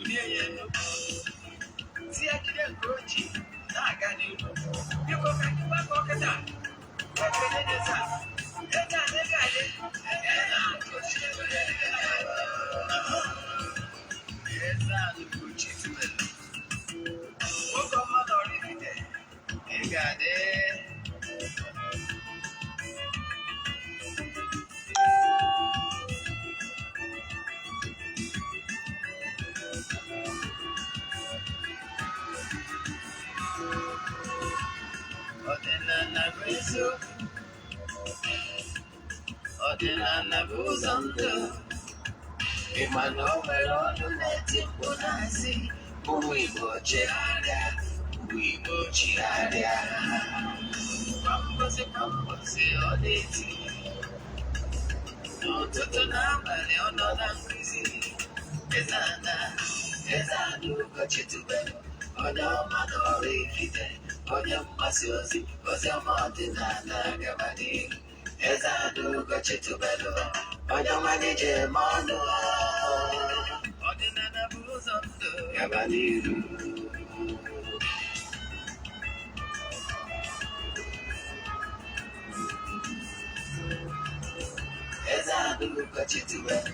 Bulie ya elu, si ya jide nke o ji na-aga n'ihu. Biko, ka anyị gbakọ kịta ekele eze a. Eze a na-ege anyị. Eze a Eze a Ugochi tubelu, nwoke ọma na Oraifite, ị ga-adị. Ọdịnala bụ eziokwu, ọdịnala bụ ụzọ ndụ. Ị ma na o nwere ọnụ na-eti mkpu na-asị, "Ụmụ Igbo, chigharịa, ụmụ Igbo, chigharịa." Kwa mbọsị kwa mbọsị ọ na-eti, n'ụtụtụ n'abalị ọ nọ na nkụzi. Eze ana, Eze Ana Ugochi tubelu, onye ọma na Oraifite, onye mgbasa ozi ozi ọma ọdịnala, gaba n'ihu. Eze Ana Ugochi tubelu, onye ọma gị ji eme ọnụ. Ọdịnala bụ ụzọ ndụ, gaba n'ihu. Eze Ana Ugochi tubelu,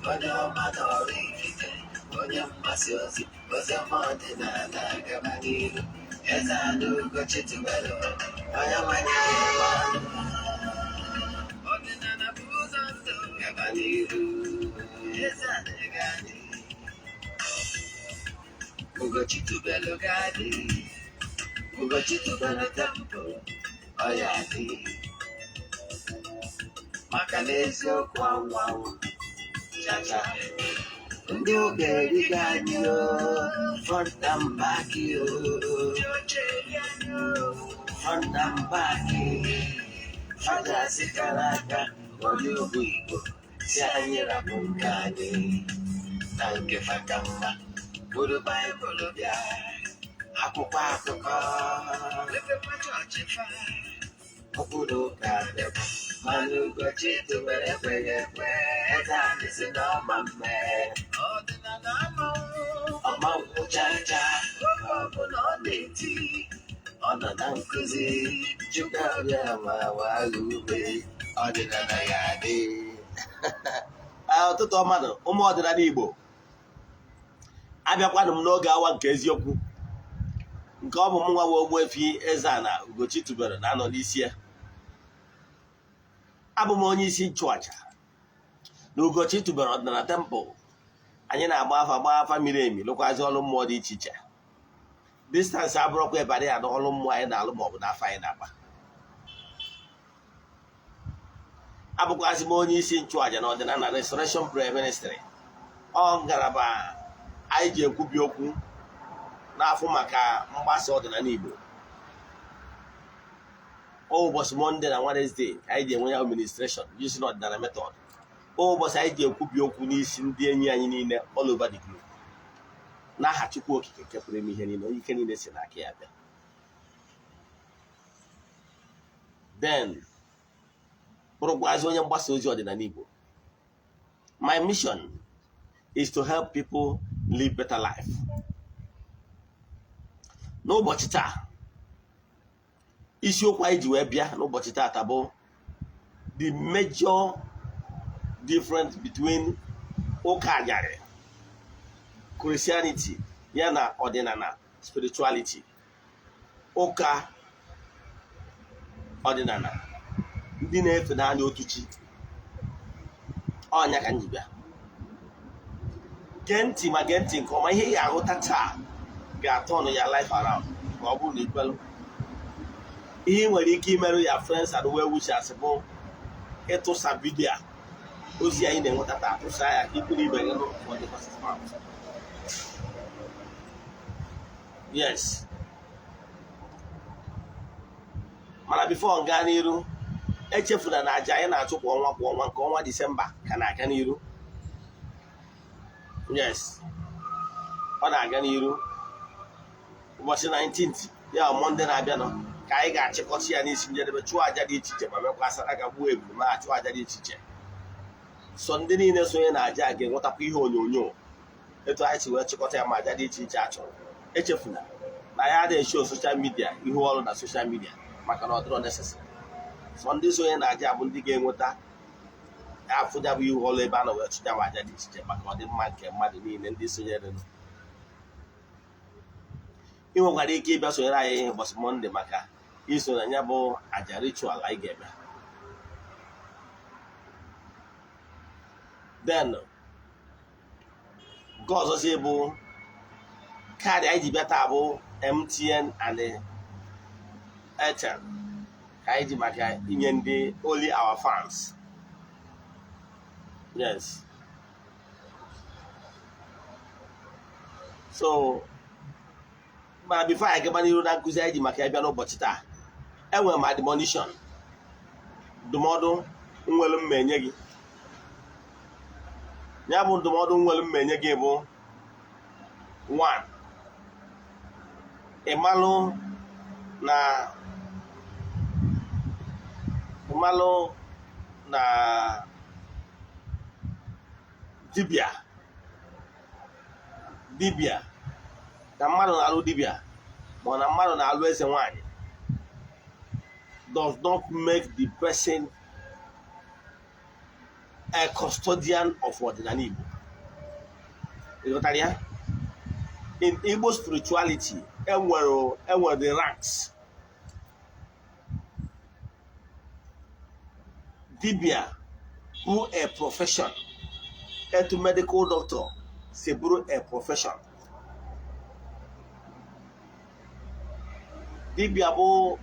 onye ọma na Oraifite, onye mgbasa ozi ozi ọma ọdịnala, gaba n'ihu. Eze Ana Ugochi tubelu, onye ọma gị ji eme ọnụ. Ọdịnala bụ ụzọ ndụ, gaba n'ihu. Eze Ana ga-adị, Ugochi tubelu ga-adị, Ugochi tubelu temple ọ ya dị, maka na eziokwu anwụ anwụ chacha. Ndị ụka erigo anyị o, front and back o, front and back. Fagasị kara aka onye ugwu Igbo si anyị rapụ nke anyị na nke faka mma, bụrụ Baịbụl bịa, akwụkwọ akụkọ, mepekwa chọọchị fa, okpuru ụka bịakwa. Mana Ugochi tubelu ekweghị ekwe. Eze anyị si na ọma mme ọdịnala amanwụ ọmanwụ chacha. Oge ọbụla ọ na-eti, ọ nọ na nkụzi, Chukwu abịa ma wagha ume, ọdịnala ya adị. Ụtụtụ ọma nụ, ụmụ ọdịnala Igbo. Abịakwanụ m n'oge awa nke eziokwu, nke ọ bụ mụ nwa nwe Ogbuefi Eze-Ana Ugochi tubelu na-anọ n'isi ya. Abụ m onye isi nchụaja na Ugochi tubelu ọdịnala temple. Anyị na-agba afa, gbaa afa miri emi, lụkwazi ọrụ mmụọ dị iche iche. Distance abụrụkwa ịbara ya n'ọrụ mmụọ anyị na-alụ maọbụ n'afọ anyị na-agba. Abụkwazị m onye isi nchụaja na ọdịnala Restoration Prayer Ministry. Ọ ngalaba anyị ji ekwubi okwu n'afọ maka mgbasa ọdịnala Igbo. Ọ ụbọchị Monday na Wednesday ka anyị ji enwe ya administration using ọdịnala method. Ọ ụbọchị anyị ji ekwubi okwu n'isi ndị enyi anyị niile all over the globe, n'aha Chukwu Okike nke pụrụ ime ihe niile, onye ike niile si n'aka ya bịa. Then bụrụkwazi onye mgbasa ozi ọdịnala Igbo. My mission is to help people live better life. N'ụbọchị taa, isiokwu anyị ji wee bịa n'ụbọchị taata bụ the major difference between ụka anyarị, Christianity, ya na ọdịnala spirituality. Ụka ọdịnala, ndị na-efe naanị otu chi. Ọnya ka m ji bịa. Gee ntị, ma gee ntị nke ọma. Ihe ị ga-aghọta taa ga-aturn ya life around ma ọ bụrụ na ikwelụ. Ihe ị nwere ike imerụ ya friends and well wishers bụ ịtụsa video a, ozi anyị na-enweta taa. Tụsa ya ka ikwu na ibe gị nụ for the horse's mouth. Yes, mana before m gaa n'iru, echefuna na aja anyị na-achụ kwa ọnwa kwa ọnwa, nke ọnwa Disemba ka na-aga n'iru. Yes, ọ na-aga n'iru. Ụbọchị 19th ya, Monday na-abịanụ, ka anyị ga-achịkọta ya n'isi njedebe, chụọ aja dị iche iche, ma mekwa saraka, gbuo ebulu, ma chụọ aja dị iche iche. So ndị niile sonye na aja a ga-enwetakwa ihe onyonyo. Etu anyị si wee chịkọta ya ma aja dị iche iche a chọrọ. Echefuna na ya adịghị eshow social media ihu ọrụ na social media, maka na ọ dịrọ necessary. So ndị sonye na aja bụ ndị ga-enweta afụja bụ ihu ọrụ ebe a na wee chụja ma aja dị iche iche maka ọdịmma nke mmadụ niile ndị sonyere. Ị nwekwara ike ịbịa sonyere anyị ụbọchị Monday maka iso na ya bụ aja ritual anyị ga-eme. Then nke ọzọzi bụ kaadị anyị ji bịa taa bụ MTN and Airtel ka anyị ji maka inye ndị only our fans. Yes, so mana before anyị gaba n'iru na nkụzi anyị ji maka ya bịa n'ụbọchị taa, enwere m admonition, ndụmọdụ nwere m enye gị. Ya bụ ndụmọdụ nwere m enye gị bụ 1, ịmalụ na dibịa na mmadụ na-alụ dibịa ma ọ na mmadụ na-alụ eze nwanyị does not make the person a custodian of ọdịnala Igbo. Ị ghọtara ya? In Igbo spirituality, enwere the ranks. Dibia bụ a profession, etu medical doctor si bụrụ a profession. Dibia bụ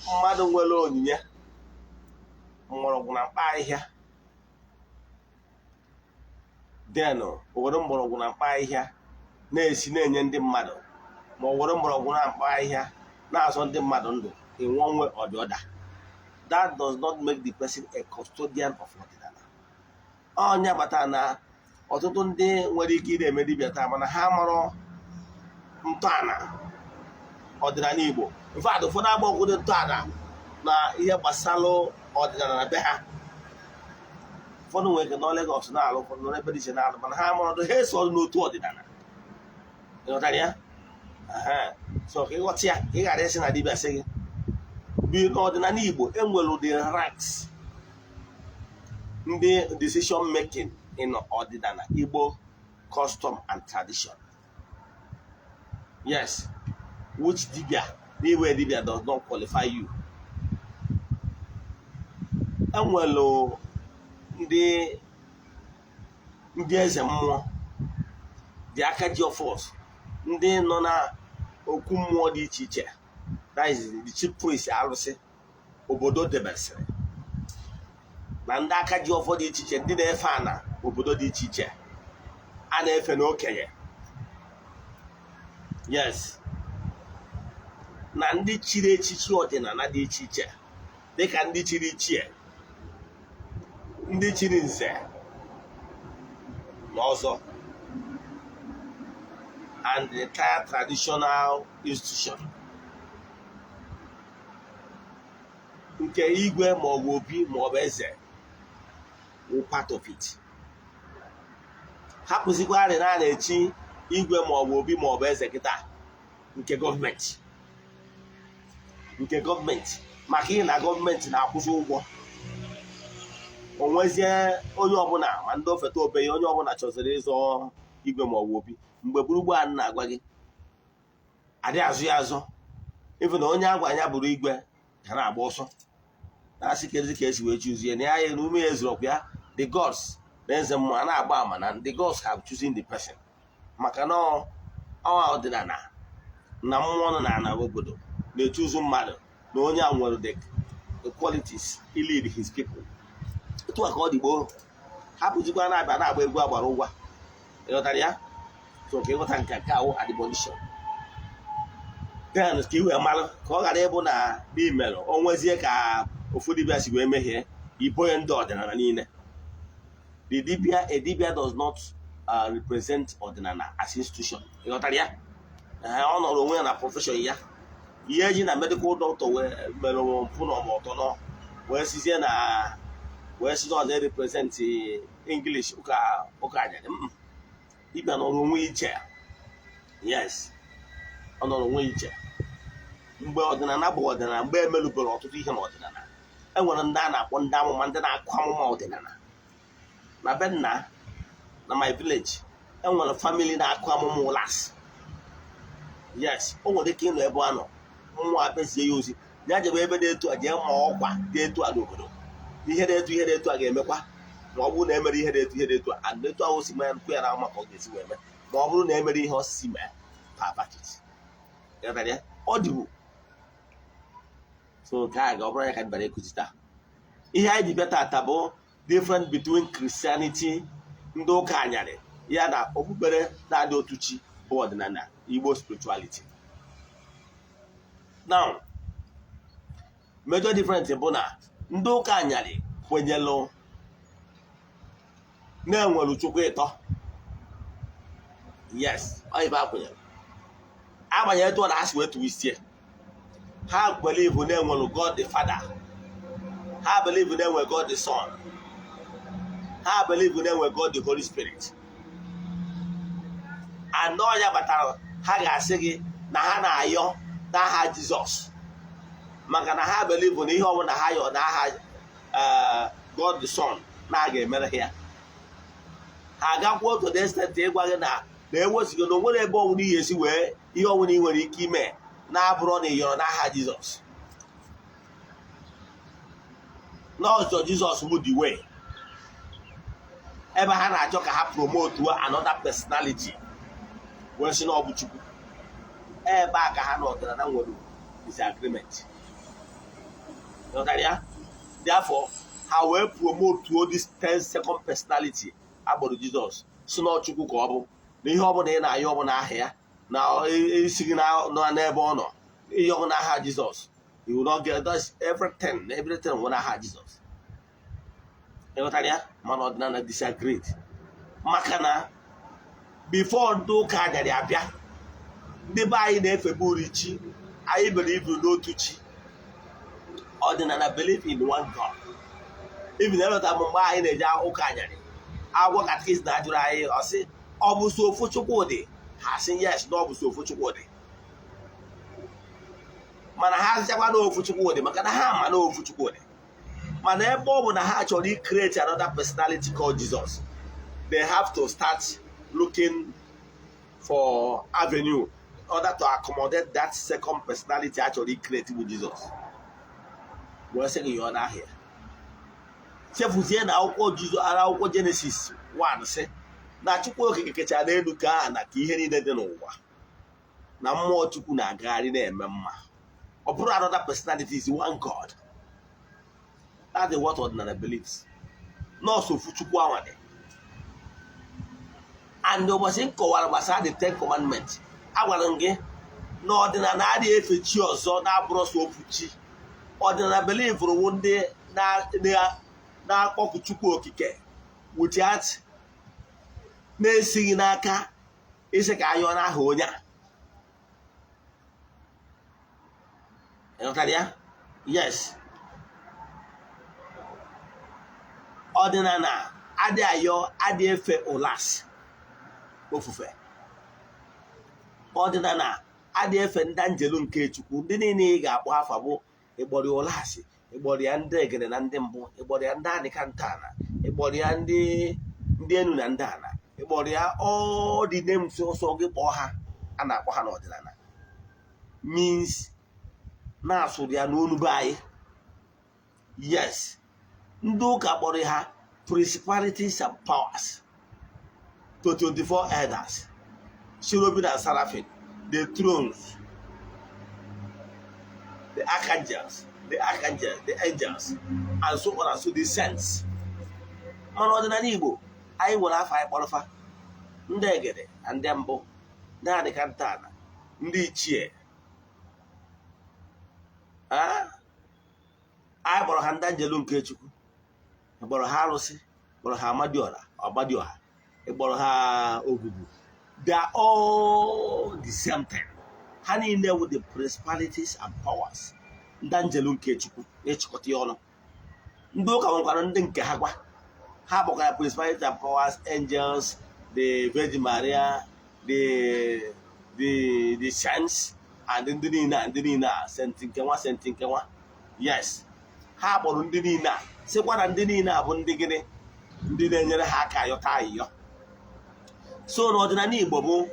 mmadụ nwere onyinye mgbọrọgwụ na mkpa ahịhịa, then o were mgbọrọgwụ na mkpa ahịhịa na-esi na-enye ndị mmadụ, ma o were mgbọrọgwụ na mkpa ahịhịa na-azọ ndị mmadụ ndụ in one way or the other. That does not make the person a custodian of ọdịnala. Onye bata na ọtụtụ ndị nwere ike ị na-eme dibịa taa, mana ha marọ ntọala ọdịnala Igbo. In fact, ụfọdụ agbọgwụdị ntọala na ihe gbasara ọdịnala na be ha. Ụfọdụ nwere ike nọ Lagos na-alụ, ụfọdụ nọ ebe dị iche na-alụ, mana ha marọdụ ha eso n'otu ọdịnala. Ịghọtara ya? So ka ịghọta ya, ka ị ghara ịsị na dibịa sị gị bi. N'ọdịnala Igbo, enwere the ranks, ndị decision making in ọdịnala Igbo custom and tradition. Yes, which dibia n'iwe dibia does not qualify you. Enwere ndị eze mmụọ, the aka ji ọfọ, ndị nọ na okwu mmụọ dị iche iche, that is the chief priest arụsị obodo debesịrị, na ndị aka ji ọfọ dị iche iche, ndị na-efe ana obodo dị iche iche a na-efe n'okenye. Yes, na ndị chiri echichi ọdịnala dị iche iche, dịka ndị chiri ichie, ndị chiri nze na ọzọ, and the entire traditional institution nke igwe maọbụ obi maọbụ eze wụ part of it. Hapụzikwarị na a na-echi igwe maọbụ obi maọbụ eze kịta nke gọọmenti, maka ihe na gọọmenti na-akwụzi ụgwọ. O nwezie onye ọbụla, ma ndị ofeta obenye, onye ọbụla chọziri ịzọ igwe maọbụ obi. Mgbe gburugburu a na-agwa gị adị azụ ya azọ, ịfụ na onye agwa anya bụrụ igwe ga na-agba ọsọ na-asị kezi ka esi wee choosie na ya na ume ya ezuru ọkwa ya. The gods na eze mmụọ a na-agba ama na the gods have chosen the person, maka na ọnwa ọdịnala na mmụọ nọ na ala obodo na-echoose mmadụ na onye a nwere the qualities to lead his people. Etu a ka ọ dị gboo. Hapụzikwa na-abịa na-agba egwu agbara ụgwa. Ịghọtara ya? So ka ịghọta nke awụ admonition, then ka i wee mara ka ọ ghara ịbụ na n'imerụ o nwezie ka ofu dibịa si wee mehie ibo ya ndị ọdịnala niile. The dibia, a dibia does not represent ọdịnala as institution. Ịghọtara ya? Ọ nọrọ onwe ya na profession ya. Ihe eji na medical doctor wee mere mpụ na ọmọtọ nọ wee sizie na wee sizie ọ na-represent English ụka anyarị. Dibịa nọrọ onwe iche. Yes, ọ nọrọ onwe iche. Mgbe ọdịnala bụ ọdịnala, mgbe emelubere ọtụtụ ihe n'ọdịnala, e nwere ndị a na-akpọ ndị amụma, ndị na-akụ amụma ọdịnala. Na be nna, na my village, e nwere family na-akụ amụma ụlas. Yes, o nwere ike ịnọ ebe a nọ, mmụọ abịazie ya ozi, ya jebe ebe dị etu a, jee ma ọkwa dị etu a n'obodo, ihe dị etu, ihe dị etu a ga-emekwa ma ọ bụrụ na emere ihe dị etu, ihe dị etu a, and etu ahụ si mee nkwu ya na ama ka ọ ga-esi wee mee ma ọ bụrụ na emere ihe osisi mee ka ya ọ dịbu. So nke a ga ọ bụrụ ya ka anyị bịara ịkụzi taa. Ihe anyị ji bịa tata bụ difference between Christianity, ndị ụka anyarị, ya na okpukpere na-adị otu chi bụ ọdịnala Igbo spirituality. Now, major difference bụ na ndị ụka anyarị kwenyelụ na-enwere Chukwu ịtọ. Yes, ọ ife ha kwenyere, agbanyeghị etu ọ na ha si wee twistie. Ha believe na-enwere God the Father, ha believe na-enwe God the Son, ha believe na-enwe God the Holy Spirit. Anọ ya batara, ha ga-asị gị na ha na-ayọ n'aha Jizọs, maka na ha believe na ihe ọbụla ha yọ n'aha God the Son na a ga-emere ha ya. Ha agakwa otu extent ịgwa gị na na-ewezigo na onwere ebe ọbụla ihe esi wee ihe ọbụla ị nwere ike ime na-abụrụ na ị yọrọ n'aha Jizọs, n'ọzọ Jizọs bụ the way. Ebe ha na-achọ ka ha promote another personality wee sị na ọ bụ Chukwu, ebe a ka ha na ọdịnala nwere disagreement. Ghọtara ya? Therefore, ha wee promote this 10 second personality agbọrọ Jizọs, si na Chukwu ka ọ bụ, na ihe ọbụla ị na-ayọ ọbụla aha ya na isi gị n'ebe ọ nọ, ihe ọbụla aha Jizọs, you will not get. That's everything, everything nwere aha Jizọs. Ịghọtara ya? Mana ọdịnala disagree, maka na before ndị ụka anyarị abịa, ndị be anyị na-efebe uri chi. Anyị believe n'otu chi. Ọdịnala believe in one God. Even elọta m mgbe anyị na-eje ụka anyarị, agwọ catechist na ajụrụ anyị, ọ sị, "Ọ bụ so ofu Chukwu dị?" Ha sị, "Yes," na ọ bụ so ofu Chukwu dị. Mana ha sịchakwa na ofu Chukwu dị, maka na ha ma na ofu Chukwu dị, mana ebe ọ bụ na ha chọrọ create another personality called Jesus, they have to start looking for avenue in order to accommodate that second personality actually create with Jesus. Wee sị gị yọọ n'ahịa, chefuzie na akwụkwọ Jizọs ara, akwụkwọ Genesis 1 sị na Chukwu Okike kechara n'elu ka aha na ka ihe niile dị n'ụwa, na mmụọ Chukwu na-agagharị na-eme mma. Ọ bụrụ another personality, is one God. That's what ọdịnala believes. Nọọsụ ofu Chukwu anwa dị. And ụbọchị m kọwara gbasara the Ten Commandments, agwara m gị na ọdịnala adịghị efe chi ọzọ na-abụrụ sọ ofu chi. Ọdịnala believe wụ ndị na-akpọku Chukwu Okike without na-esighị n'aka isi ka ayọ n'aha onye a. Ịghọtara ya? Yes, ọdịnala adị ayọ, adị efe ụlas ofufe. Ọdịnala adị efe ndị njelu nke Chukwu. Ndị niile ị ga-akpọ afa bụ ịkpọrọ ya ụlasị, ịkpọrọ ya ndị egede na ndị mbụ, ịkpọrọ ya ndị anịka ntọala, ịkpọrọ ya ndị ndị enu na ndị ala, ịkpọrọ ya all the names ọsọ gị kpọọ ha, a na-akpọ ha n'ọdịnala means na-asụrụ ya n'onu be anyị. Yes, ndị ụka kpọrọ ha principalities and powers to 24 elders, cherubim and seraphim, the thrones, the archangels, the archangels, the angels, and so on and so, the saints. Mana ọdịnala Igbo anyị nwere afọ anyị kpọrọfa: ndị egede na ndị mbụ, ndị adịka ntọala, ndị ichie. Anyị kpọrọ ha ndị anjelu nke Chukwu, kpọrọ ha arụsị, kpọrọ ha amadioha, ọgbadioha, kpọrọ ha ogwugwu. They are all the same thing. Ha niile wụ the principalities and powers, ndị anjelu nke Chukwu. Na-echịkọta ya ọnụ, ndị ụka nwekwara ndị nke ha gwa ha kpọkwara principalities and powers, angels, the Virgin Maria, the saints and ndị niile a, ndị niile a, saint nke nwa, saint nke nwa. Yes, ha kpọrọ ndị niile a, sịkwa na ndị niile a bụ ndị gịnị? Ndị na-enyere ha aka ayọta ayịyọ. So n'ọdịnala Igbo bụ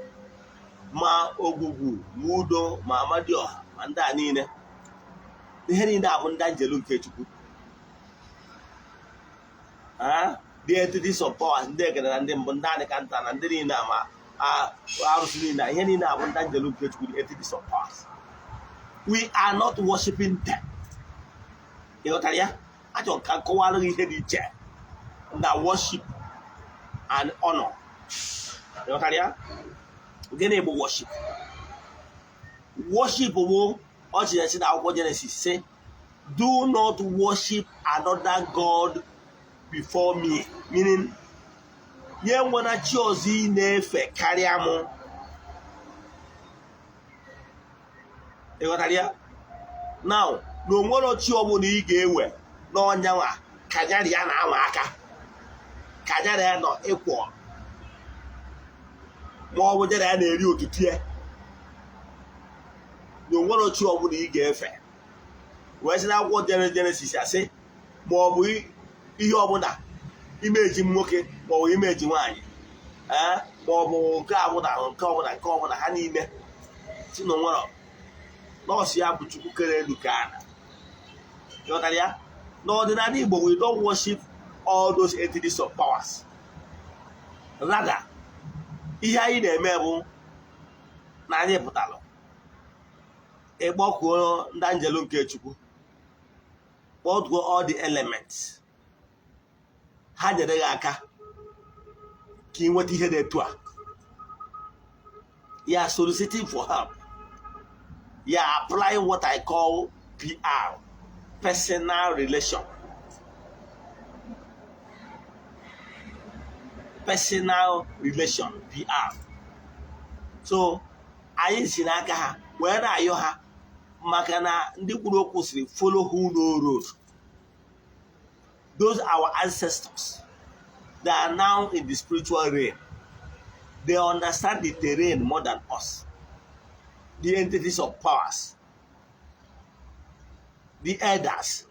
ma ogwugwu, ma udo, ma amadioha, ma ndị a niile, ihe niile a bụ ndị anjelu nke Chukwu. Ah, the entities of power, ndị egede na ndị mbụ, ndị anị ka nta na ndị niile a, ma arụsị niile a, ihe niile a bụ ndị anjelu nke Chukwu, the entities of powers. We are not worshiping them. Ị ghọtara ya? Achọrọ ka nkọwara gị ihe dị iche na worship and honor. Ị ghọtara ya? Gịnị bụ worship? Worship bụ ọchịchị na akwụkwọ Genesis sị, "Do not worship another god before me," meaning nye nwere chi ọzọ ị na-efe karịa mụ. Ị ghọtara ya? Now, na onwero chi ọbụla ị ga-ewe n'ọnyanwa kanyarị ya na-ama aka, kanyarị ya nọ ịkwọ, ma ọ bụ jere ya na-eri otutu ya, na onwero chi ọbụla ị ga-efe. Wee sị na akwụkwọ jere Genesis asị, ma ọ bụ ihe ọbụla imeji nwoke, ma ọ bụ imeji nwaanyị, ee, ma ọ bụ nke ọbụla, nke ọbụla, nke ọbụla, ha niile si na onwero nọọsụ ya bụ Chukwu kere elu ka ala. Ghọtara ya? N'ọdịnala Igbo, we don't worship all those entities of powers. Rather, ihe anyị na-eme bụ na anyị pụtara ịkpọkuo ndị anjelu nke Chukwu, kpọtuo all the elements, ha nyere gị aka ka ị nweta ihe dị etu a. You are soliciting for help. You are applying what I call PR, personal relation. Personal relation, PR. So anyị si n'aka ha wee na-ayọ ha, maka na ndị kwuru okwu siri, "Follow who know road." Those our ancestors, they are now in the spiritual realm. They understand the terrain more than us. The entities of powers, the elders,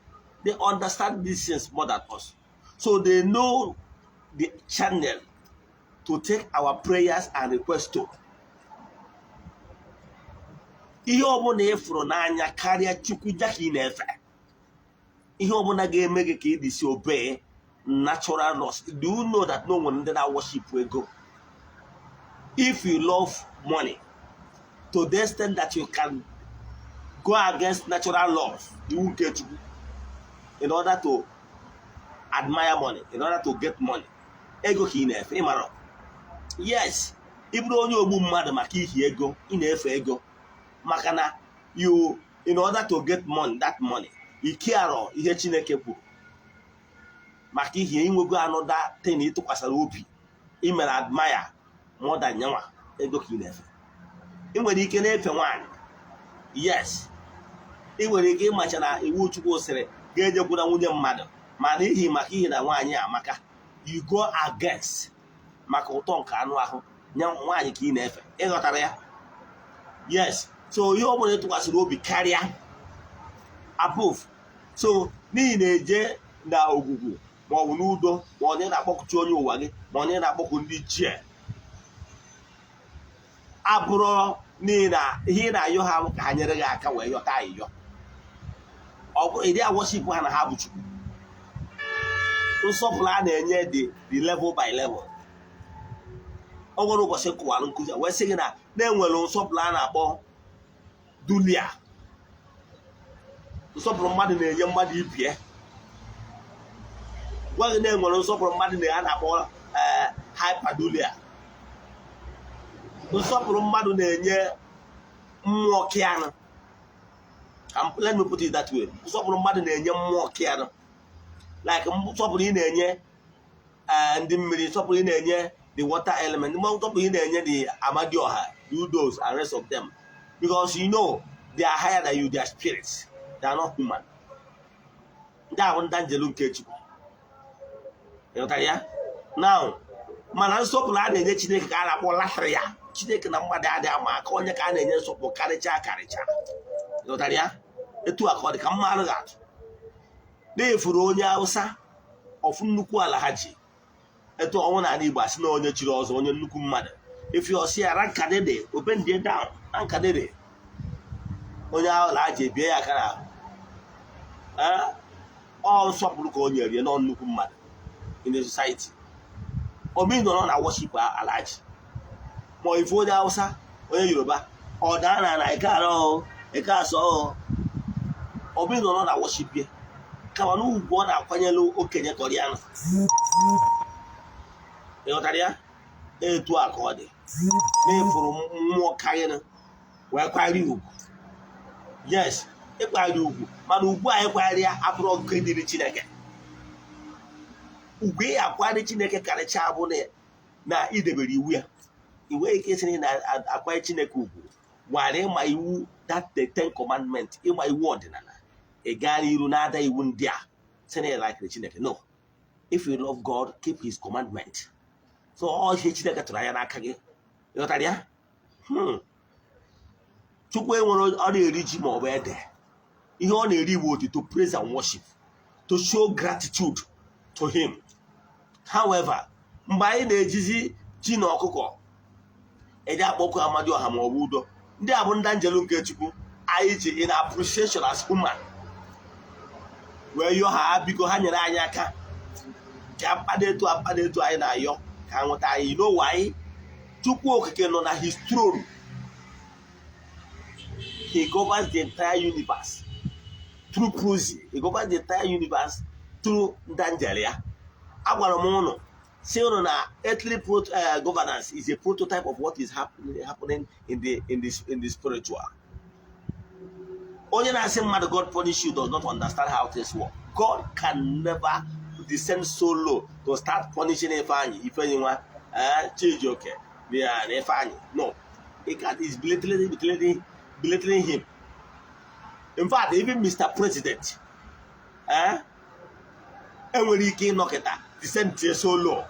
they understand these things more than us. So they know the channel to take our prayers and requests to. Ihe ọbụla ị fụrụ n'anya karịa Chukwu, ya ka ị na-efe. Ihe ọbụla ga-eme gị ka ị disobey natural laws. Do you know that no nwere ndị na-worship ego? If you love money to the extent that you can go against natural laws, iwu nke Chukwu, in order to admire money, in order to get money, ego ka ị na-efe. Ịmara? Yes, ị bụrụ onye ogbu mmadụ maka ihi ego, ị na-efe ego, maka na you, in order to get money, that money, ikearọ ihe Chineke kwuru, maka ihe inwego another thing ịtụkwasara obi, imere admire more than nyanwa, ego ka ị na-efe. Ị nwere ike na-efe nwaanyị. Yes, ị nwere ike ịmacha na iwu Chukwu sịrị ga-ejekwuna nwunye mmadụ, ma n'ihi maka ihi na nwaanyị amaka, you go against maka ụtọ nke anụ ahụ nye nwaanyị ka ị na-efe. Ịghọtara ya? Yes. So ihe ọ bụla ị tụkwasịrị obi karịa above. So n'ihi na-eje na ogwugwu, ma ọ bụ n'udo, ma ọ na ị na-akpọkuchi onye ụwa gị, ma ọ na ị na-akpọku ndị ichie, abụrụ n'ihi na ihe ị na-ayọ ha ka ha nyere gị aka wee yọta ayịyọ. Ọ bụ ịdị a-worship ha na ha bụ Chukwu. Nsọpụrụ a na-enye dị dị level by level. O nwere ụbọchị kụwara nkụzi a wee sị gị na na-enwere nsọpụrụ a na-akpọ dulia, nsọpụrụ mmadụ na-enye mmadụ ibie. Gwa gị na-enwere nsọpụrụ mmadụ na a na-akpọ hyperdulia, nsọpụrụ mmadụ na-enye mmụọ kianụ. Let me put it that way: nsọpụrụ mmadụ na-enye mmụọ kianụ, like nsọpụrụ ị na-enye ndị mmiri, nsọpụrụ ị na-enye the water element, nsọpụrụ ị na-enye the amadioha, the udos and rest of them, because you know they are higher than you. They are spirits, they are not human. Ndị ahụ ndị anjelu nke Chukwu. Ịghọtara ya? Now, Mana nsọpụrụ a na-enye Chineke ka a na-akpọ latria. Chineke na mmadụ adịghị ama aka. Onye ka a na-enye nsọpụrụ karịcha karịcha? Ghọtara ya? Etu a ka ọ dị. Ka mmadụ ga-atụ na-efuru onye Hausa ọfụ nnukwu ala ha ji etu ọnwụ n'ala Igbo, asị na onye chiri ọzọ, onye nnukwu mmadụ efi ọsị ya rankadede obendie down rankadede. Onye ahụ na aja ebie ya aka n'ahụ. Ọ nsọpụrụ ka o nyere ya nọ nnukwu mmadụ in the society. Omi nọrọ na worship alaji ma ife onye Hausa, onye Yoruba, ọ daa na ike arọ ike asọ. Omi nọrọ na worship ya, kama na ugwu ọ na-akwanyere okenye tọrọ ya nụ. Ịghọtara ya? Etu a ka ọ dị na-efuru mmụọ karịrị wee kwari ugwu. Yes, ịkwari ugwu, mana ugwu anyị kwari ya abụrụ nke dịrị Chineke. Ugwu ị akwari Chineke karịchaa bụ na idebere iwu ya. I nweghị ike ịsị na akwanye Chineke ugwu nwara ịma iwu, that the Ten Commandment, ịma iwu ọdịnala, ị gaa n'iru na-ada iwu ndị a, sị na ị likere Chineke. No, if you love God, keep his commandment. So ọ ihe Chineke tụrụ anya n'aka gị. Ịghọtara ya? Chukwu enwere ọ na-eri ji ma ọ bụ ede. Ihe ọ na-eri bụ otito, praise and worship, to show gratitude to him. However, mgbe anyị na-ejizi ji na ọkụkọ eji akpọkụ Amadioha ma ọ bụ udo, ndị a bụ ndị njelu nke Chukwu, anyị ji in appreciation as human wee yọọ ha, biko ha nyere anyị aka ka mkpado etu akpado etu anyị na-ayọ ka nweta anyị n'ụwa anyị. Chukwu Okike nọ na his throne. He governs the entire universe through proxy. He governs the entire universe through ndị angel ya. Agwara m ụnụ si ụnụ na earthly governance is a prototype of what is happening in the spiritual. Onye na-asị mmadụ "God punish you" does not understand how things work. God can never descend so low to start punishing Ifeanyi, Ifeanyi nwa Chijioke na Ifeanyi. No, he can is belittling him. In fact, even Mr. President enwere ike ịnọkịta descend so low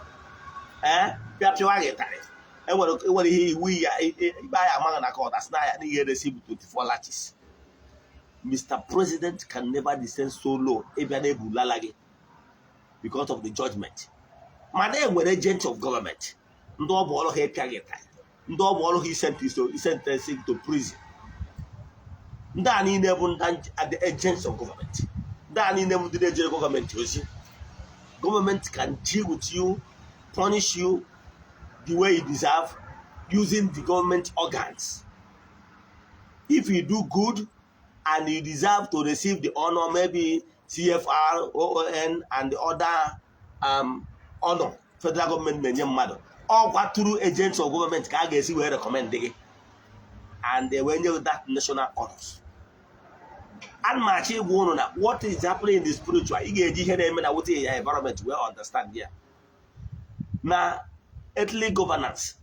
bịa pịwa gị ịtarị. Enwere ihe iwu ya ikpe anyị amaghị na court asị na ya n'ihe receive 24 lashes. Mr. President can never descend so low ịbịa na-ebulala gị because of the judgment. Mana e nwere agent of government, ndị ọ bụ ọrụ ha ịpịa gị ịtarị, ndị ọ bụ ọrụ ha isentence to prison. Ndị a niile bụ ndị the agents of government. Ndị a niile bụ ndị na-ejere gọọmenti ozi. Government can deal with you, punish you the way you deserve using the government organs. If you do good and you deserve to receive the honor, maybe CFR, OON, and the other honor federal government na-enye mmadụ, ọkwa through agents of government ka a ga-esi wee recommend gị and they wee nye you that national honors. Ana m achọ ịgwa ụnụ na what is happening in the spiritual, ị ga-eji ihe na-eme na within your environment wee understand ya. Na earthly governance,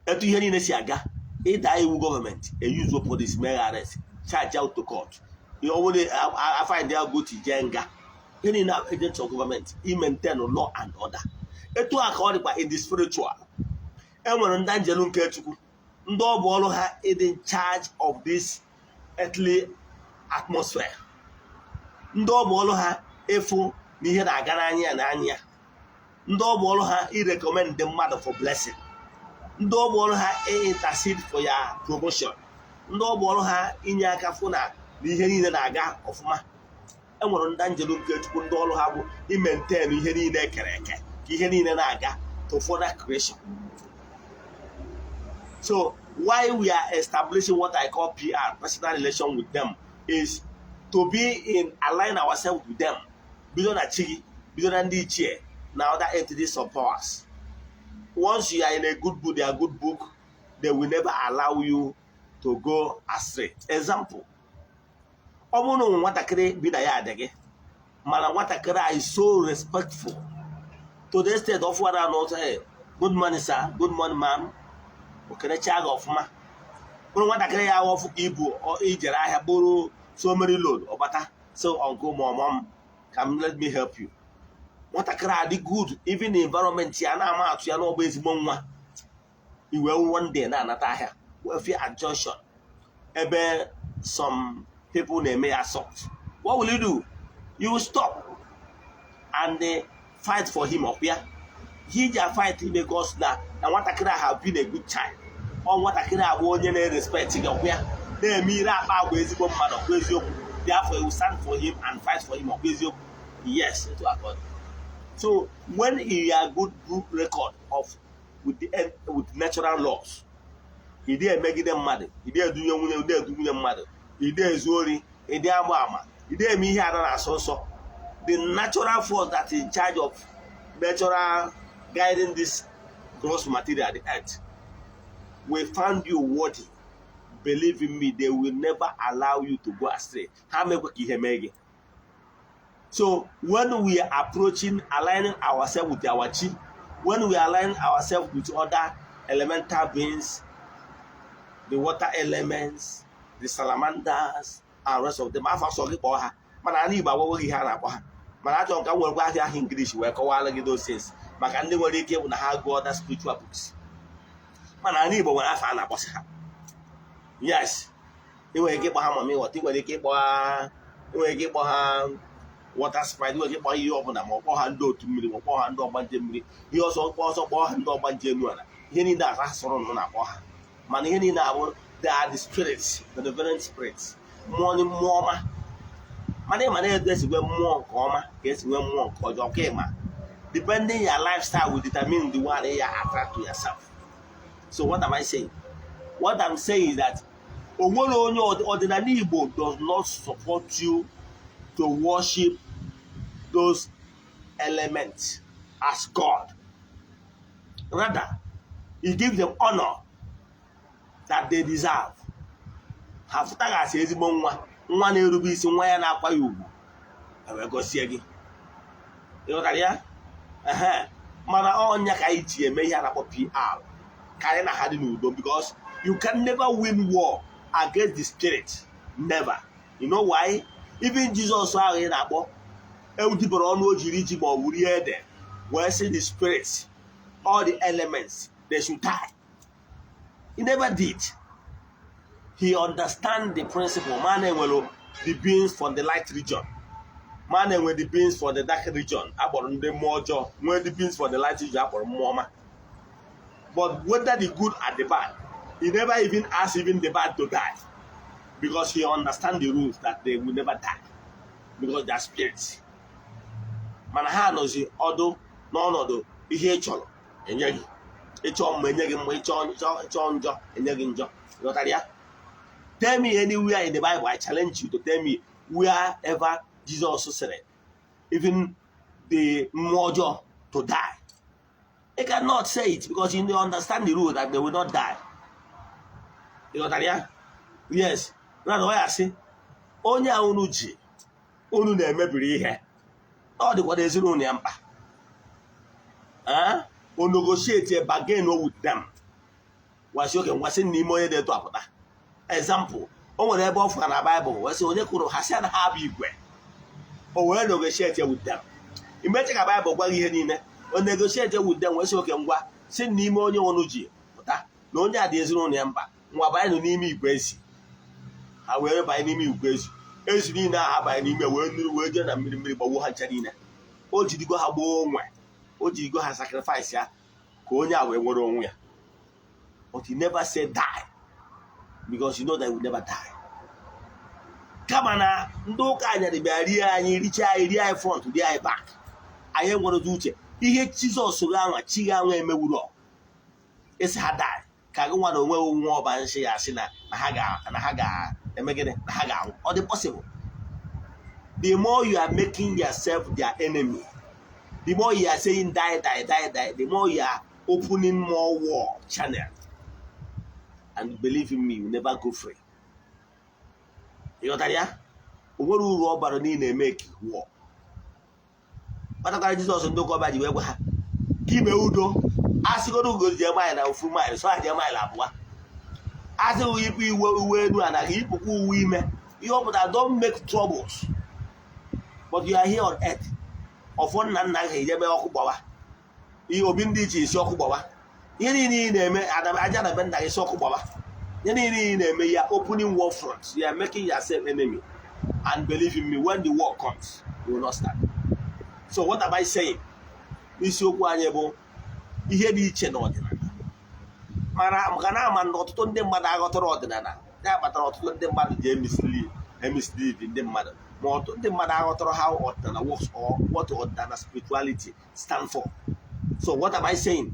etu ihe niile si aga, ịda iwu, gọọmenti eyuzuo police mee arrest, charge out to court. Ọ bụrụ afind ya guilty, jee nga. Ihe niile agents of government i maintain law and order. Etu a ka ọ dịkwa in the spiritual. E nwere ndị anjelu nke Chukwu, ndị ọ bụ ọrụ ha ịdị in charge of this earthly atmosphere, ndị ọ bụ ọrụ ha ịfụ na ihe na-aga n'anya ya n'anya ya, ndị ọ bụ ọrụ ha irecommend mmadụ for blessing, ndị ọ bụ ọrụ ha intercede for ya promotion, ndị ọ bụ ọrụ ha inye aka fụ na ihe niile na-aga ọfụma. E nwere ndị anjelu nke Chukwu, ndị ọrụ ha bụ imaintain ihe niile ekere eke ka ihe niile na-aga to further creation. So why we are establishing what I call PR, personal relation with them, is to be in align ourselves with them. Bido na chi gị, bido na ndị ichie na other entities of powers. Once you are in a good book, their good book, they will never allow you to go astray. Example, ọ bụrụ na nwatakịrị bi na ya adị gị, mana nwatakịrị a is so respectful to the extent of what I know, hey, "Good morning, sir. Good morning, ma'am." Okerecha gị ọfụma. Bụrụ nwatakịrị ya ahụ ọfụ ka ibu ijere ahịa bụrụ so many load ọbata, so, "Uncle ma mom, come, let me help you." Nwatakịrị a dị good, even the environment ya na-ama atụ ya n'ọgba ezigbo nwa. Iwe one day na-anata ahịa, welfare at junction ebe some people na-eme ya assault. What will you do? You will stop and fight for him. Ọkwa he ji fight because na nwatakịrị a have been a good child. Ọ nwatakịrị a bụ onye na-respect gị, ọkwa ya na-eme ire akpa agwa ezigbo mmadụ, ọkwa eziokwu? Therefore, you will stand for him and fight for him, ọkwa eziokwu? Yes, etu aka ọ dị. So when you are good record of with natural laws, ị dị emegide mmadụ, ị dị edunye nwunye, ị dị edu nwunye mmadụ, ị dị ezu ori, ị dị agba ama, ị dị eme ihe ada na-asọ nsọ, the natural force that is in charge of natural guiding this gross material, the earth, will find you worthy. Believe in me, they will never allow you to go astray. Ha mekwa ka ihe mee gị. So when we are approaching, aligning ourselves with our chi, when we align ourselves with other elemental beings, the water elements, the salamanders and rest of them, afọ sọ gị kpọọ ha, mana ala Igbo agwaghị ihe a na-akpọ ha, mana achọrọ m ka m werekwa ahịa ahụ English wee kọwara gị those things, maka ndị nwere ike ịbụ na ha gụọ other spiritual books, mana ala Igbo nwere afọ a na-akpọsị ha. Yes, ị nwere ike ịkpọ ha mami water, ị nwere ike ịkpọ ha water sprite, ị nwere ike ịkpọ ihe ọbụla, ma ọ kpọọ ha ndị otu mmiri, ma ọ kpọọ ha ndị ọgbanje mmiri, ihe ọzọ kpọọ ọzọ, kpọọ ha ndị ọgbanje enu ala, ihe niile asa sọrọ nụ na-akpọ ha. Mana ihe niile abụ, they are the spirits, the benevolent spirits, mmụọ ni mmụọ ọma. Mana ịma na etu esi nwee mmụọ nke ọma ka esi nwee mmụọ nke ọjọọ ka ịma, depending your lifestyle will determine the one you attract to yourself. So what am I saying? What I'm saying is that o nwere onye ọdịnala Igbo does not support you to worship those elements as God. Rather, he gives them honor that they deserve. Ha fụtaghasị ezigbo nwa, nwa na-erube isi, nwa ya na-akwa ya ugwu, wee gọzie gị. Ịghọtara ya? Ehe. Mana ọnya ka anyị ji eme ihe a na-akpọ PR ka anyị na ha dị n'udo, because you can never win war against the spirit, never. You know why? Even Jesus ahụ ị na-akpọ ewudibere ọnụ o jiri ji ma ọ bụ rie ede wee sị the spirits, all the elements, they should die. He never did. He understand the principle. Man enwere the beings from the light region, man enwere the beings for the dark region akpọrọ ndị mmụọ ọjọọ, nwee the beings for the light region akpọrọ mmụọ ọma. But whether the good and the bad, he never even ask even the bad to die, because he understand the rules that they will never die because they are spirits. Mana ha nọzi ọdụ n'ọnọdụ ihe ị chọrọ enye gị. Ịchọọ mma, enye gị mma. Ịchọọ njọ, enye gị njọ. Ghọtara ya? Tell me anywhere in the Bible, I challenge you to tell me wherever Jesus sịrị even the mmụọ ọjọọ to die. You cannot say it because you don't understand the rule that they will not die. Ghọtara ya? Yes. Na ọ ya sị onye a unu ji unu na-emebiri ihe, ọ dịkwa ezinụlọ ya mkpa. O negotiate a bargain with them, wasị oke ngwasị n'ime onye dị etu apụta. Example, o nwere ebe ọ fụra na Baịbụl wee sị onye kwuru ha sị na ha bụ igwe, o wee negotiate with them. Imeche ka Baịbụl gwa gị ihe niile, o negotiate with them wee sị oke ngwa si n'ime onye unu ji pụta na onye a dị ezinụlọ ya mkpa, ngwa banye n'ime igwe ezi. Ha wee banye n'ime igwe ezi. Ezi niile ahụ abanye n'ime wee nuru wee jee na mmiri, mmiri gbagbuo ha ncha niile. O jirigo ha gboo onwe, o jirigo ha sacrifice ya ka onye a wee nwere onwe ya. But he never said die, because you know that he will never die. Kama na ndị ụka anyarị bịa rie anyị, richaa anyị, rie anyị front, rie anyị back, anyị enwerezi uche ihe Jizọs ga-anwa chi ga-anwa emewuro isi ha die ka gị nwa na onwe nwa ọba nshi ya asị na ha ga-eme gịnị, na ha ga-anwụ. Ọ dị possible? The more you are making yourself their enemy, the more you are saying die, die, die, die, the more you are opening more war channel, and believe in me, you never go free. Ị ghọtara ya? O nwere uru ọ bara niile eme ka war kpatakwara. Jizọs, ndị ụka ọbịa ji wee gwa ha ka ime udo, asịgodo ugo jee mile na ofu mile, so ha jee mile 2. Asịghị yipụ iwe uwe elu a na yipụkwa uwe ime. Ihe ọ pụtara, don't make troubles, but you are here on earth. Ọfọ nna nna gị ejebe ọkụ gbawa ihe, obi ndị iche isi ọkụ gbawa ihe niile ị na-eme, aja na be nna gị isi ọkụ gbawa ihe niile ị na-eme ya. Opening war front, you are making yourself enemy, and believe in me, when the war comes, you will not stand. So what am I saying? Isiokwu anyị bụ ihe dị iche na ọdịnala mara, maka na ama na ọtụtụ ndị mmadụ aghọtara ọdịnala. Ya kpatara ọtụtụ ndị mmadụ ji emislead ndị mmadụ, ma ọtụtụ ndị mmadụ aghọtara how ọdịnala works or what ọdịnala spirituality stand for. So what am I saying?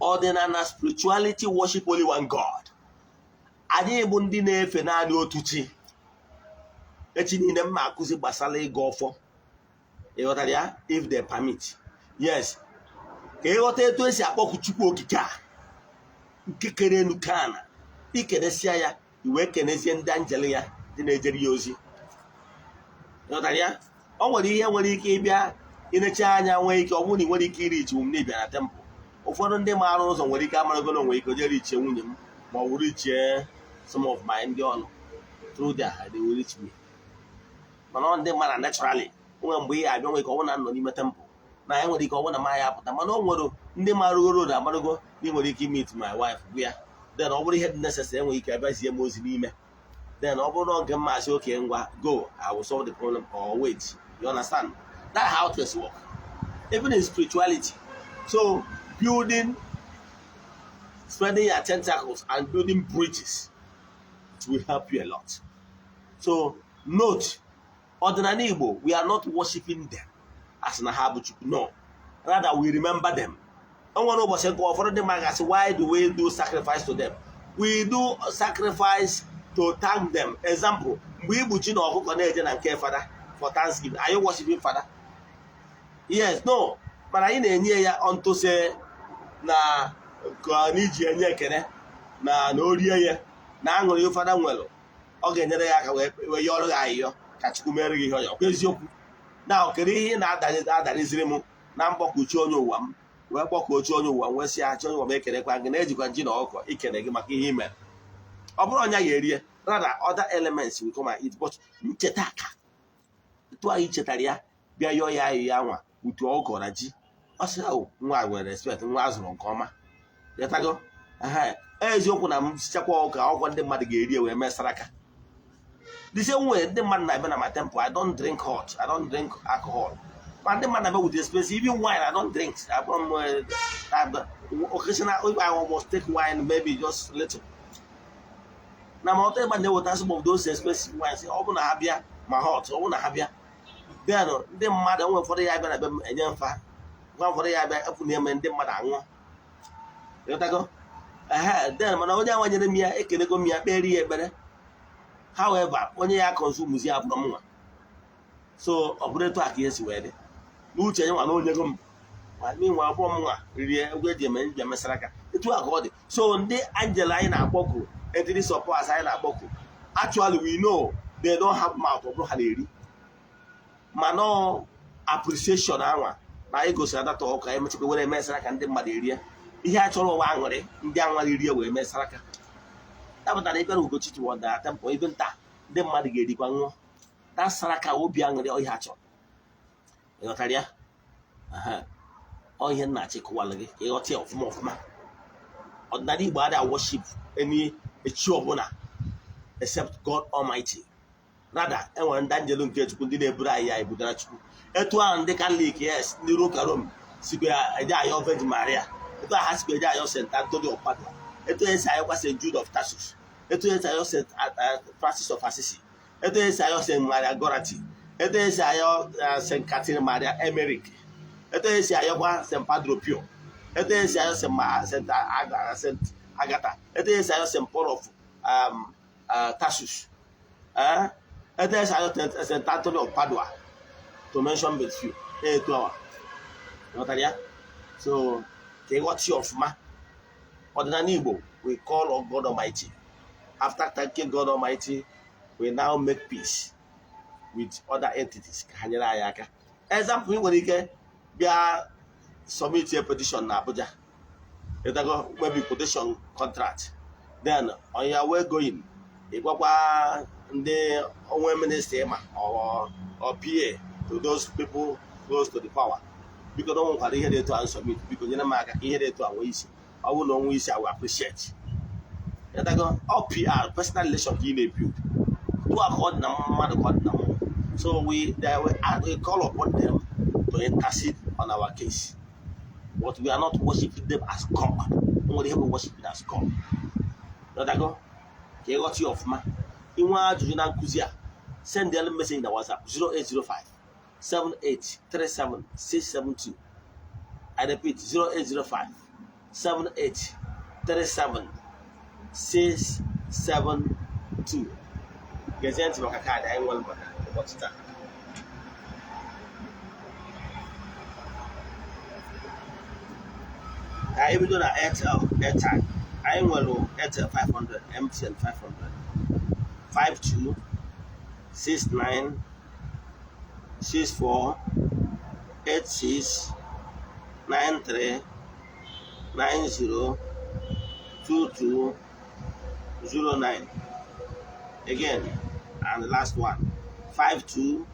Ọdịnala spirituality worship only one God. Anyị bụ ndị na-efe naanị otu chi. Echi niile m ma akụzi gbasara ịga ọfọ, ịghọtara ya? If they permit, yes, ka ịghọta etu esi akpọku Chukwu Okike a nke kere enu kana ikenesia ya, iwee kenezie ndị anjel ya ndị na-ejere ya ozi, ịghọtara ya? O nwere ihe nwere ike ịbịa inecha anya, nwee ike ọ bụrụ na ị nwere ike iri ichi m n'ịbịa na temple. Ụfọdụ ndị maara ụzọ nwere ike amarago na nwere ike jere ichie nwunye m ma ọ wụrụ ichie some of my ndị ọnụ. Through there they will reach me. Mana ọ ndị mmadụ naturally nwere mgbe ihe abịa, nwere ike ọ bụrụ na nọ n'ime temple na ya, nwere ike ọ bụrụ na ma ya apụta, mana o nwere ndị marụgoro road amarago na ị nwere ike meet my wife bụ ya. Then ọ bụrụ ihe dị necessary, enwere ike abịazie m ozi n'ime. Then ọ bụrụ na oge mmasị, oke ngwa, go, I will solve the problem or wait. You understand that how things work even in spirituality? So building, spreading your tentacles and building bridges, it will help you a lot. So note, ọdịnala Igbo, we are not worshiping them as na ha bụ Chukwu. No, rather we remember them. O nwere ụbọchị nke ụfọdụ ndị mmadụ ga-asị, "Why do we do sacrifice to them?" We do sacrifice to thank them. Example, mgbe igbu ji na ọkụkọ na-eje na nke fada for thanksgiving, are you worshiping fada? Yes, no. Mana anyị na-enye ya ntụsị na ka n'iji enye ekene na orie ya na aṅụrị fada nwere, ọ ga-enyere ya aka wee yọrọ gị ayịyọ ka Chukwu mere gị ihe ọjọọ. Ọkwa eziokwu na kedu ihe ị na-adarịziri m na mgbakọchi onye ụwa m wee gbakọchi onye ụwa m wee sị ya, "Chi onye ụwa m, ekelekwa gị na ejikwa ji na ọkụkọ ikele gị maka ihe i mere." Ọ bụrụ ọnya ya erie, rather other elements will come and eat, but ncheta aka etu anyị chetara ya bịa yọọ ya ayịyọ anwa utu ọkụkọ na ji, ọ sị ahụ nwa nwere respect, nwa azụrụ nke ọma yatago. Eziokwu na m sichakwa ọka ọgwọ ndị mmadụ ga-eri wee mee saraka. The same way ndị mmadụ na-abịa na my temple, I don't drink hot, I don't drink alcohol, ma ndị mmadụ na-abịa with expensive, even wine I don't drink. Occasional, if I almost take wine, maybe just little. Na ma ọtọ ịgba na-eweta some of those expensive wines, ọ bụ na ha bịa ma hot, ọ bụ na ha bịa, then ndị mmadụ enwe ụfọdụ ya bịa na be m enye mfa gwa ụfọdụ ya bịa ekwu na-eme ndị mmadụ aṅụọ, ịghọtago? Ehe, then mana onye anwa nyere m ya, ekelego m ya, kpere ya ekpere. However, onye ya consume ya abụrụ m nwa. So ọ bụrụ etu a ka ihe si wee dị n'uche ya nwa na onyego m ma nwa abụọ m nwa riri egwu eji eme nji emesara aka. Etu a ka ọ dị. So ndị angel anyị na-akpọku, entities of powers anyị na-akpọku, actually we know they don't have mouth. Ọ bụrụ ha na-eri, mana appreciation anwa na anyị gosiri adata ụka emechakwa were emesara ka ndị mmadụ erie ihe a chọrọ ụwa aṅụrị ndị anwa rie wee mesara aka. Ya pụtara ịbịara Ugochi na temple ebe nta, ndị mmadụ ga-erikwa ṅụọ ta saraka obi aṅụrị. Ọ ihe a chọrọ, ịghọtara ya? Ọ ihe nna achịkọwalụ gị ka ịghọta ya ọfụma ọfụma. Ọdịnala Igbo adịghị worship any echi ọbụla except God Almighty. Rather, enwere ndị anjelu nke Chukwu, ndị na-eburu anyị ya ebugara Chukwu. Etu ahụ ndị Katọlik, yes, ndị ụka Rom sikwa eje ayọ Virgin Maria, etu ahụ ha sikwa eje ayọ St. Anthony of Padua, etu esi ayọkwa St. Jude of Tarsus, etu esi ayọ St. Francis of Assisi, etu esi ayọ St. Maria Goretti, etu esi ayọ St. Catherine Maria Emmerich, etu esi ayọkwa St. Padre Pio, etu esi ayọ St. Agatha, etu esi ayọ St. Paul of Tarsus, etu esi ayọ St. Anthony of Padua, to mention but few. Etu awa ghọtara ya. So ka ịghọta ya ọfụma, ọdịnala Igbo, we call on God Almighty. After thanking God Almighty, we now make peace with other entities ka ha nyere anyị aka. Example, ị nwere ike bịa submit a petition na Abuja, ịtago, maybe quotation contract. Then on your way going, ị gwakwa ndị onwe ministry ma or PA to those people Close to the power, biko, na o nwekwara ihe dị etu a submit, biko nyere m aka ka ihe dị etu a nwee isi. Ọ bụrụ na o nwee isi, I will appreciate. Ịghọtago? Ọ PR, personal relation ka ị na-ebuild. Tụ a ka ọ dị na mmadụ, ka ọ dị na mmụọ. So we call upon them to intercede on our case, but we are not worshiping them as God. O nwere ihe bụ worshiping as God. Ịghọtago? Ka ịghọta ya ọfụma. Inwe ajụjụ na nkụzi a, send them message na WhatsApp 0805 7837 672. I repeat, 0805 7837 672. Gezie ntị maka kaadị anyị nwere maka ụbọchị taa. Ka anyị bido na Airtel airtime. Anyị nwere Airtel 500, MTN 500: 52 69 64 86 93 90 22 09. Again, and the last one, 52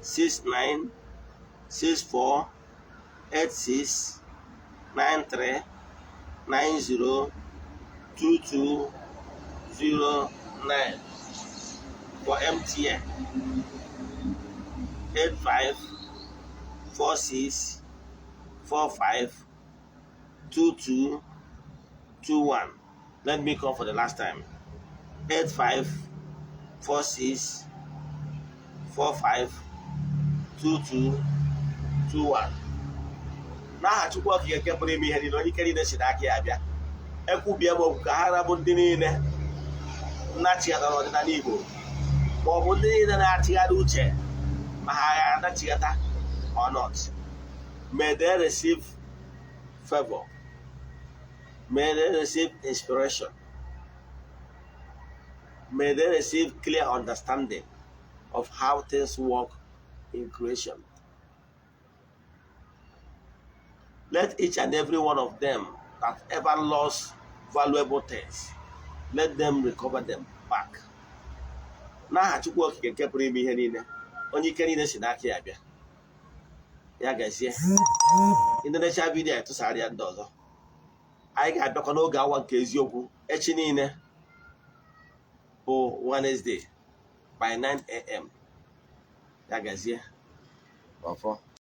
69 64 86 93 90 22 09. For MTN, 85 46 45 22 21. Let me call for the last time: 85 46 45 22 21. N'aha Chukwu Okike nke pụrụ ime ihe niile, onye ike niile si n'aka ya bịa, ekwubie m okwu ka ha rabụ ndị niile nnachighatara ọdịnala Igbo, ma ọ bụ ndị niile na-achịgharị uche ma ha ga-anachighata or not. May they receive favor, may they receive inspiration, may they receive clear understanding of how things work in creation. Let each and every one of them that ever lost valuable things, let them recover them back. N'aha Chukwu Okike nke pụrụ ime ihe niile, onye ike niile si n'aka ya bịa. Ya gazie. Indonesia video etụsara ya ndị ọzọ. Anyị ga-abịakwa n'oge awa nke eziokwu echi niile bụ Wednesday by 9 a.m. Ya gazie. Ọfọ.